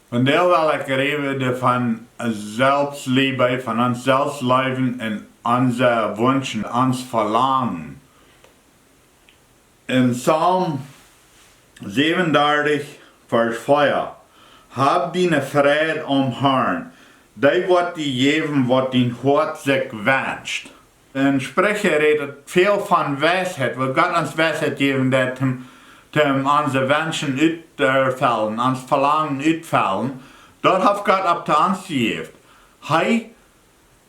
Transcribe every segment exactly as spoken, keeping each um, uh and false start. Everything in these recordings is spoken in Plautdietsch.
Vondoag well ekj räden von Selbstliebe, von ons selfst leewen un onse Wunschen, ons Velangen. En Psalm säwenundartich, Varsch vea: Hab diene Freid aum Harn, dee woat die jäwen, waut dien Hoat sikj wenscht. En Spricha rät et väl von Weisheit, woo Gott ons Weisheit jäwen deed, toom, toom onse Wunschen uttofellen, ons Velangen uttofellen. Daut haft Gott opp to ons jejäft. Hee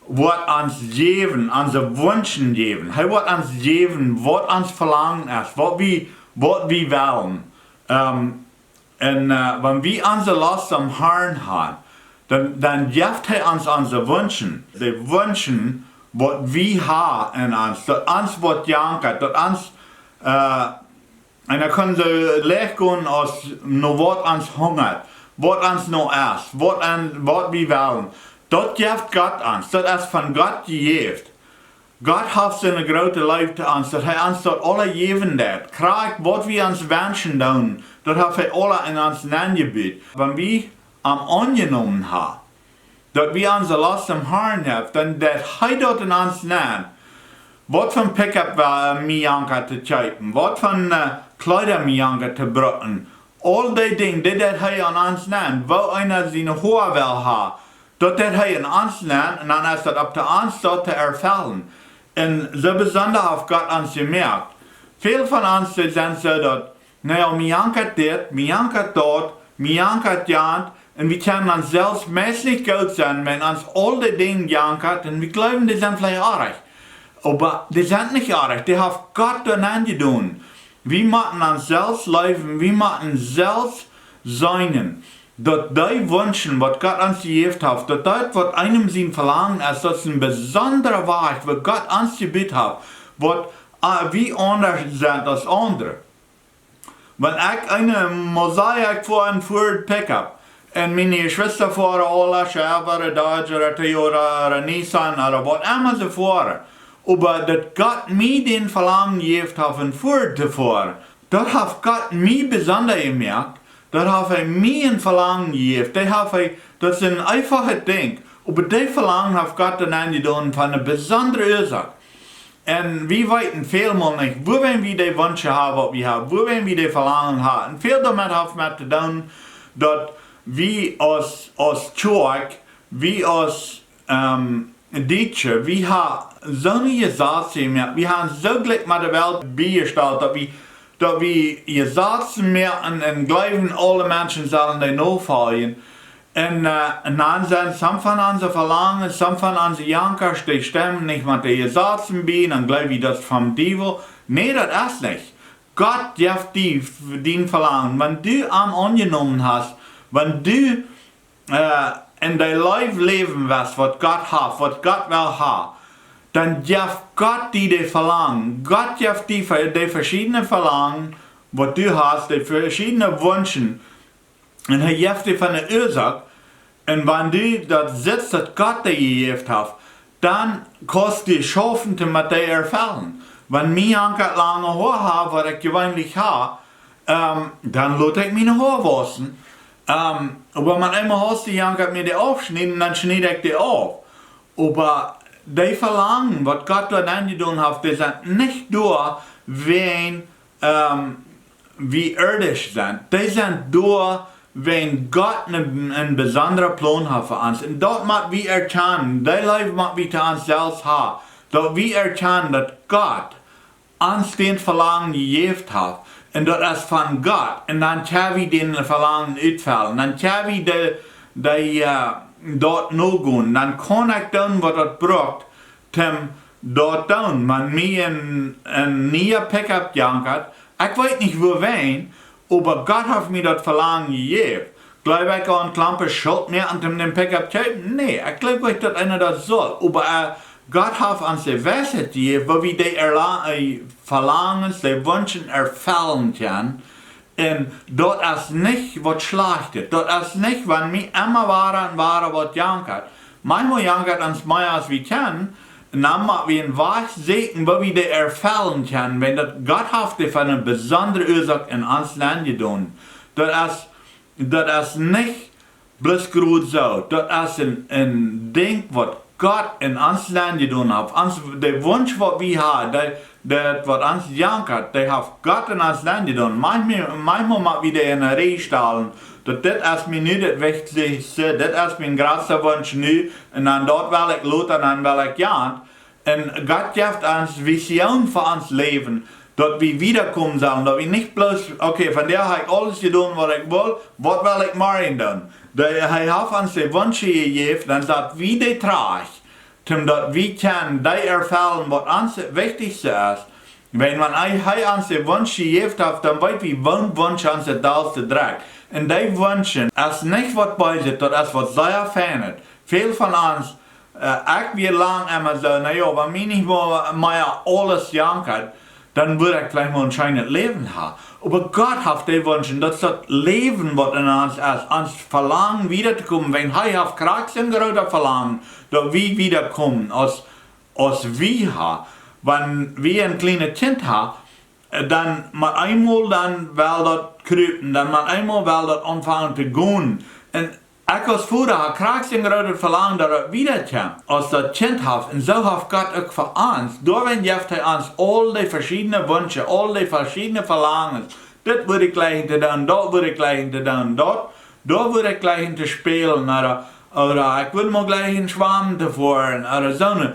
woat ons jäwen, onse Wunschen jäwen. Hee woat ons jäwen, waut ons Velangen es, waut wie, waut wie wellen. Ähm, un, äh, wan wie onse Lost aum Harn han, dan, dan jeft hee ons onse Wunschen. De Wunschen, waut wie han en ons, daut ons waut jankat, daut ons, äh, un dan kjenn wie leicht gonen aus no waut ons hungat, waut ons no es, waut, waut wie wellen. Daut jeft Gott ons, daut es von Gott jejäft. Gott haft soone groote Leew to ons, daut hee ons daut aula jäwen deed. Krakjt waut wie ons wenschen doonen, daut haft hee aula en ons nenjebut. Wan wie am aunjenomen han, daut wie onse Lost aum Harn han, dan deit hee daut en ons nenn. Waut von Pickup wie, äh, mie jankat to kjeepen, waut von, äh, Kjleeda mie jankat to brucken. Aul dee Dinja, dee deit hee en ons nenn. Woo eena siene Hoa well han, daut deit hee en ons nenn, un dan es daut opp to ons, daut to erfellen. Un soo besonda haft Gott ons jemoakt. Väl von ons, dee sent soo daut, na jo, mie jankat dit, mie jankat daut, mie jankat jant, un wie kjennen ons selfst meist nich goot sennen, wan ons aul dee Dinja jankat, un wie jleewen, dee sent veleicht oajch. Oba dee sent nich oajch, dee haft Gott doa nenjedonen. Wie motten ons selfst leewen, wie motten selfst seenen, daut dee Wunschen, waut Gott ons jejäft haft, daut daut, waut eenem sien Velangen es, daut es een besondra Wajch, waut Gott ons jebut haft, waut, äh, wie aundasch sent aus aundre. Wan ekj eene Mosaic foa, eene Ford Pickup, un miene Jeschwista foaren aula Chevy, Dodge, Toyota, Nissan, ooda waut emma see foaren, oba daut Gott mie dän Velangen jejäft haft, eene Ford to foaren, daut haft Gott mie besonda jemoakt, daut haft hee mie een Velangen jejäft, dee haft hee, daut es een eefachet Dinkj, oba dee Velangen haft Gott doa nenjedonen von eene besondre Uasoak. Un wie weeten välmol nich, wuarom wie dee Wunschen han, waut wie han, wuarom wie dee Velangen han. Un väl doamet haft met to doonen, daut wie aus, aus Kjoakj, wie aus, ähm, Dietsche, wie han soone Jesazen jemoakt, wie han soo jlikj met de Welt biejestalt, daut wie, daut wie Jesazen moaken un jleewen, aule Menschen sellen dee nofoljen. Un, äh, un dan sent some von onse Velangen, some von onse Jankasch, dee stemmen nich met de Jesazen bie, dan jleew wie daut es vom Diewel. Nä, daut es nich. Gott jeft die dien Velangen. Wan du am aunjenomen hast, wan du, äh, en dee Leew läwen west, waut Gott haft, waut Gott well han, dan jeft Gott die dee Velangen. Gott jeft die ve-, dee veschiedne Velangen, waut du hast, dee veschiedne Wunschen, un hee jeft die von de Uasoak. Un wan du daut sitst, daut Gott die jejäft haft, dan kaust du schaufen, toom dee erfellen. Wan mie jankat lange Hoa han, waut ekj jeweenlich ha, ähm, dan lot ekj miene Hoa wausen. Ähm, oba wan eemol hast du jankat mie dee aufschnieden, dan schnied ekj dee auf. Oba dee Velangen, waut Gott doa nenjedonen haft, dee sent nich doa wäajen, ähm, wie irdisch sent. Dee sent doa, wäajen Gott een, een besondra Plon haft fa ons. Un daut mott wie erkjanen. Dee Leew mott wie to ons selfst han. Daut wie erkjanen, daut Gott ons dän Velangen jejäft haft. Un daut es von Gott. Un dan kjenn wie dän Velangen utfellen. Dan kjenn wie dee, dee, äh, daut nogonen. Dan kaun ekj doonen, waut daut brukt, toom daut doonen. Wan mie een, een niea Pickup jankat, ekj weet nich wuarom, oba Gott haft mie daut Velangen jejäft. Jleew ekj aun Klampe Schult mea aun dän Pickup kjeepen? Nä, ekj jleew nich, daut eena daut saul. Oba, äh, Gott haft ons de Weisheit jejäft, woo wie dee erla-, äh, Velangen, dee Wunschen erfellen kjennen. Un daut es nich waut Schlajchtet. Daut es nich, wan mie emma wada un wada waut jankat. Maunchmol jankat ons mea aus wie kjennen. Un dan mott wie een Wajch sieekjen, woo wie dee erfellen kjennen, wan daut Gott haft dee von eene besondre Uasoak en ons nenjedonen. Daut es, daut es nich Bloos groot soo, daut es een, een Dinkj waut Gott en ons Lenj jedonen haft. Ons, de Wunsch waut wie haben, dee, daut waut ons jankat, dee haft Gott en ons Lenj jedonen. Maunchmol, maunchmol mott wie dee en eene Rieej stalen, daut dit es mie nu daut Wichtichste, dit es mien jratsta Wunsch nu, un dan daut well ekj lota, dan well ekj jant. Un Gott jeft ons Vision fa ons Läwen, daut wie wiedakomen sellen, daut wie nich bloos, okay, vondoag hab ekj aules jedonen waut ekj wull, waut well ekj morjen doonen? Dee, hee haft ons de Wunsch jejäft, dan sat wie dee trajcht, toom daut wie kjennen dee erfellen waut ons daut Wichtichste es. Wan, wan hee, hee ons de Wunsch jejäft haft, dan weet wie, woon Wunsch ons daut dollste drekjt. Un dee Wunschen es nich waut Beeset, daut es waut sea Feinet. Väl von ons, äh, ekj wia lang emma soo, na jo, wan mie nich mea, mea aules jankat, dan wudd ekj veleicht mol een scheenet Läwen haben. Oba Gott haft dee Wunschen, daut es daut Läwen waut en ons es, ons Velangen wiedatokomen, wan hee haft krakjt soon grootet Velangen, daut wie wiedakomen, aus, aus wie haben. Wan wie een kjlienet Kjint haben, äh, dan met eemol dan well daut krupen, dan met eemol well daut aunfangen to gonen. Un ekj aus Voda hab krakjt soon grootet Velangen, daut daut wiedakjemt, aus daut Kjint haft. Un soo haft Gott uk fa ons. Doawäajen jeft hee ons aul dee veschiedne Wunschen, aul dee veschiedne Velangens. Dit wudd ekj jleichen to doonen, daut wudd ekj jleichen to doonen, daut, daut wudd ekj jleichen to spälen, ooda, ooda ekj wudd mol jleichen schwamen to foaren, ooda soone,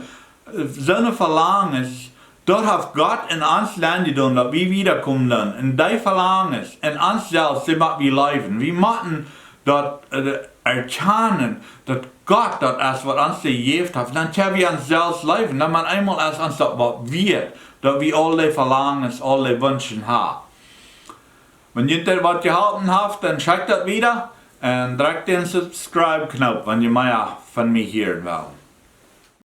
soone Velangens, daut haft Gott en ons Lenj jedonen, daut wie wiedakomen doonen. Un dee Velangens en ons selfst, dee mott wie leewen. Wie motten daut, äh, erkjanen, daut Gott daut es waut ons dee jejäft haft. Dan kjenn wie ons selfst leewen. Dan met eemol es ons daut waut wieet, daut wie aul dee Velangens, aul dee Wunschen haben. Wan junt daut waut jeholpen haft, dan schekjt daut wieda un drekjt dän Subscribe-Knoop, wan jie mea von mie hieren wellen.